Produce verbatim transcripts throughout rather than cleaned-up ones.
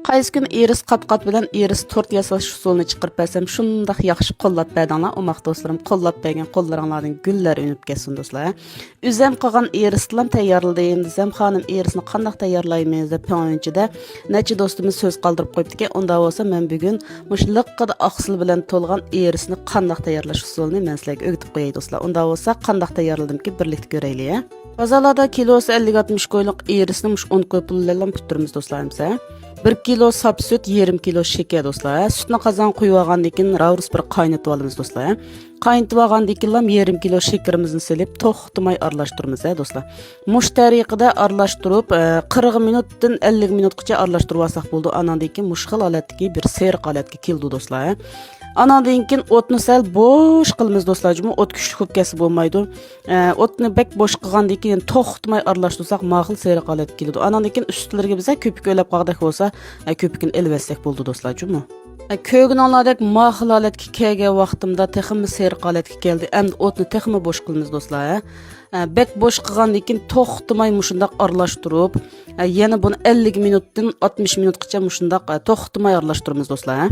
قايسى كۈنى ئىرىس قات-قات بىلەن ئىرىس تورت ياساش ئۇسۇلىنى چىقىرىپ بەرسەم، شۇنداق ياخشى قوللاپ بەردىڭلار، ئوماق دوستلىرىم. قوللاپ بەرگەن قوللىرىڭلاردىن گۈللەر ئۈنۈپ كەتسۇن، دوستلار. ئۆزۈم قىلغان ئىرىسلام تەييارلىدىم دېسەم، خانىم، ئىرىسنى قانداق تەييارلايمىز دەپ پۈڭ ئۈنچىدە نەچچە دوستىمىز سۆز قالدۇرۇپ قويۇپتىكەن. ئۇنداق بولسا، مەن بۈگۈن مۇشۇ لىققىدە ئاقسىل بىلەن تولغان ئىرىسنى قانداق تەييارلاش ئۇسۇلىنى مەن سىلەرگە ئۆگىتىپ قوياي، دوستلار. ئۇنداق بولسا، قانداق تەييارلىدىمكى، بىرلىكتە كۆرەيلى. بازارلاردا كىلوسى ئەللىك ئاتمىش كويلۇق ئىرىسنى مۇشۇ ئون كوي پۇل بىلەنلا پۈتتۈرىمىز، دوستلار، ئەمسە. بىر كىلو ساپ سۈت، يېرىم كىلو شېكەر، دوستلار. سۈتنى قازانغا قۇيۇۋالغاندىن كېيىن، راۋۇرۇس بىر قاينىتىۋالىمىز، دوستلار. قاينىتىۋالغاندىن كېيىنلا يېرىم كىلو شېكىرىمىزنى سېلىپ، توختىماي ئارىلاشتۇرىمىز، ھە، دوستلار. مۇشۇ تەرىقىدە ئارىلاشتۇرۇپ، ئە، قىرىق مىنۇتتىن ئەللىك مىنۇتقىچە ئارىلاشتۇرۇۋالساق بولىدۇ. ئاناندىن كېيىن مۇشۇ خىل ھالەتتىكى بىر سېرىق ھالەتكە كېلىدۇ، دوستلار. ئاناندىن كېيىن ئوتنى سەل بوش قىلىمىز، دوستلار. جۇمۇ ئوت كۈچلۈك بولۇپ كەتسە بولمايدۇ. ئە، ئوتنى بەك بوش قىلغاندىن كېيىن توختىماي ئارىلاشتۇرساق، ماقۇل سېرىق ھالەتكە كېلىدۇ. ئاناندىن كېيىن ئۈستلىرىگە بىزە كۆپۈك ئۆرلەپ قالغۇدەك بولسا، ئە، كۆپۈكنى ئېلىۋەتسەك بولىدۇ، دوستلار، جۇمۇ. ئە، كۆرگىنىڭلاردەك ماقۇل ھالەتكە كەلگەن ۋاقتىمدا تېخىمۇ سېرىق ھالەتكە كەلدى. ئەمدى ئوتنى تېخىمۇ بوش قىلىمىز، دوستلار، ھە. ئە، بەك بوش قىلغاندىن كېيىن توختىماي مۇشۇنداق ئارىلاشتۇرۇپ، ئە، يەنە بۇنى ئەللىك مىنۇتتىن ئاتمىش مىنۇتقىچە مۇشۇنداق، ئە، توختىماي ئارىلاشتۇرىمىز، دوستلار، ھە.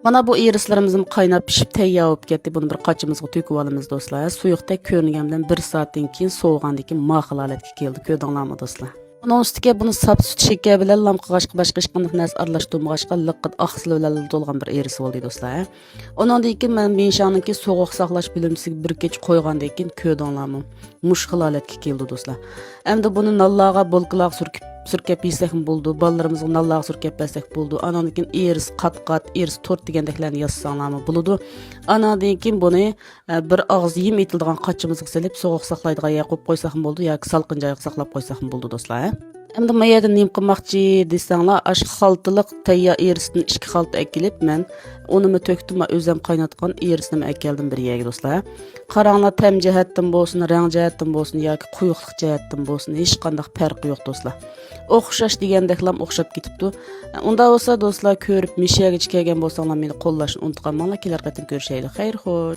مانا بۇ ئىرىسلىرىمىزمۇ قايناپ پىشىپ تەييار بولۇپ كەتتى. بۇنى بىر قاچىمىزغا تۆكۈپ ئالىمىز، دوستلار. سۇيۇقتەك كۆرۈنگەن بىلەن بىر سائەتتىن كېيىن سوۋۇغاندىن كېيىن ماقۇل ھالەتكە كېلىدۇ. كۆردۈڭلارمۇ، دوستلار؟ ئۇنىڭ ئۈستىگە بۇنى ساپ سۈت شېكەر بىلەن لام قىلغاچقا، باشقا ھېچقانداق نەرسە ئارىلاشتۇرمىغاچقا، لىققىدە ئاقسىل بىلەن تولغان بىر ئىرىس بولدى، دوستلار. ئۇنىڭدىن كېيىن مەن مىڭشاڭنىڭكى سوغۇق ساقلاش بۆلمىسىگە بىر كېچە قويغاندىن كېيىن كۆردۈڭلارمۇ؟ مۇشۇ خىل ھالەتكە كېلىدۇ، دوستلار. ئەمدى بۇنى نانلارغا، بولكىلارغا سۈركەپ، سۈركەپ يېسەكمۇ بولىدۇ، بالىلىرىمىزغا نانلارغا سۈركەپ بەرسەك بولىدۇ. ئاناندىن كېيىن ئىرىس قات-قات، ئىرىس تورت دېگەندەكلەرنى ياسىساڭلارمۇ بولىدۇ. ئاناندىن كېيىن بۇنى، ئە، بىر ئاغزى يېم ئېتىلىدىغان قاچىمىزغا سېلىپ، سوغۇق ساقلايدىغان يەرگە قويۇپ قويساقمۇ بولىدۇ ياكى سالقىن جايغا ساقلاپ قويساقمۇ بولىدۇ، دوستلار. ئەمدى ما يەردە نېمە قىلماقچى دېسەڭلار، ئاشۇ خالتىلىق تەييار ئىرىستىن ئىككى خالتا ئەكېلىپ، مەن ئۇنىمۇ تۆكتۈم، ئۆزۈم قايناتقان ئىرىسنىمۇ ئەكەلدىم بىر يەرگە، دوستلار. قاراڭلار، تەم جەھەتتىن بولسۇن، رەڭ جەھەتتىن بولسۇن ياكى قويۇقلۇق جەھەتتىن بولسۇن، ھېچقانداق پەرقى يوق، دوستلار. ئوخشاش دېگەندەكلام ئوخشاپ كېتىپتۇ. ئۇنداق بولسا، دوستلار، كۆرۈپ مۇشۇ يەرگىچە كەلگەن بولساڭلار، مېنى قوللاشنى ئۇنتۇپ قالماڭلار. كېلەر قېتىم كۆرۈشەيلى. خەير، خوش.